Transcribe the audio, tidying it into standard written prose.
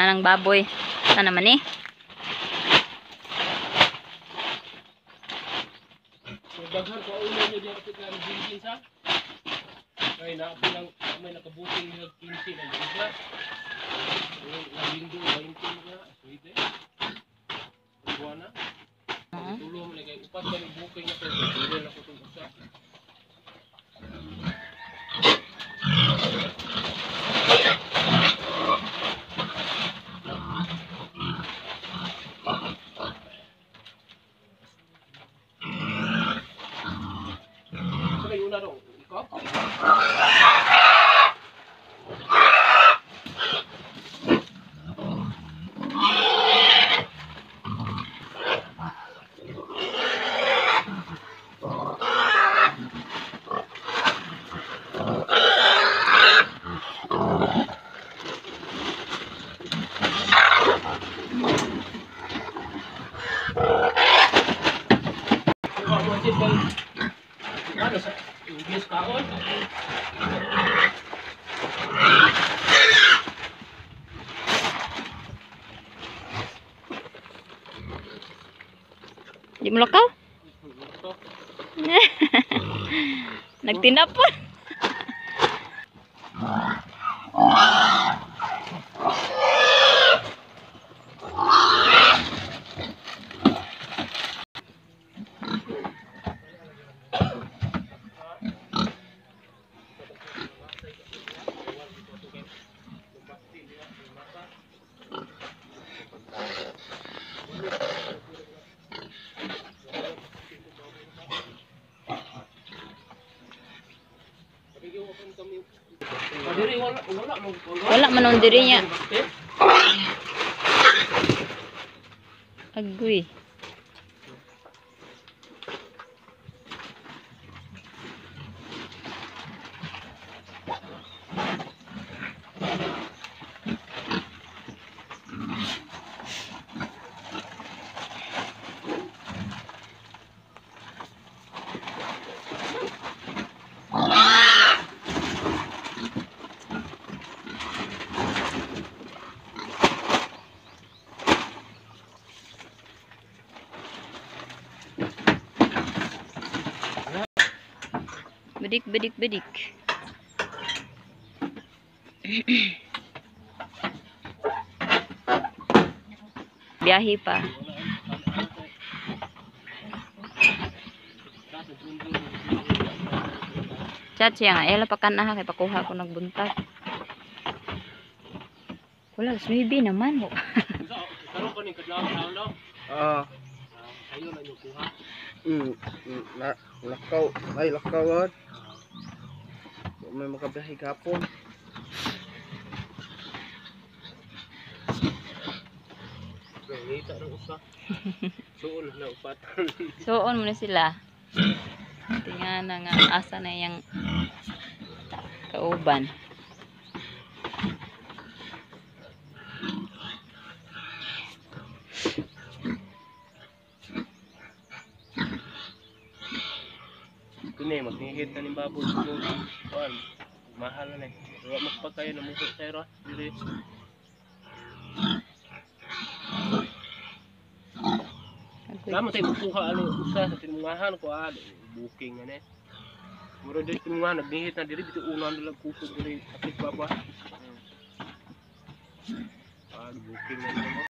ng baboy. Sana naman eh. Daghan ko ulo niyo diha kapit nga jinjin sa. Kay na bilang may nakabuking niya 15 na giga. Ang linggo 20 nga pwede. Buwana. Tulo man kay upat ka ni booking niya pero pwede na ko tong usa. Sa kayo na dong, ikaw? Ano sa English kaon? Di mo lakaw? Nagtinapon. Wala man ang diri niya. Agoy. Bedik, bedik, bedik. Biyahe pa. Chat siya nga. Ela pa kan kay pakuha ko nagbuntag. Wala, maybe naman. Karon pa ning kadlaw daw. Ah. Ayo na inyo kuha. Lakaw, ay lakaw. May makabiyahe gapon. Ngita ng usa. Suon na upat. Suon mo na sila. Tingnan na nga asa na yang kauban. Kini magnihit na ning baboy ko. Kuan. Mahal na ni. Wa magpakayo na mugo sa ira diri. Kamo tayo kuha ano usa sa tinungahan ko booking ani. Mura diri tinungahan nagnihit na diri bitaw unan nila kusog diri apit baba. Booking na nimo.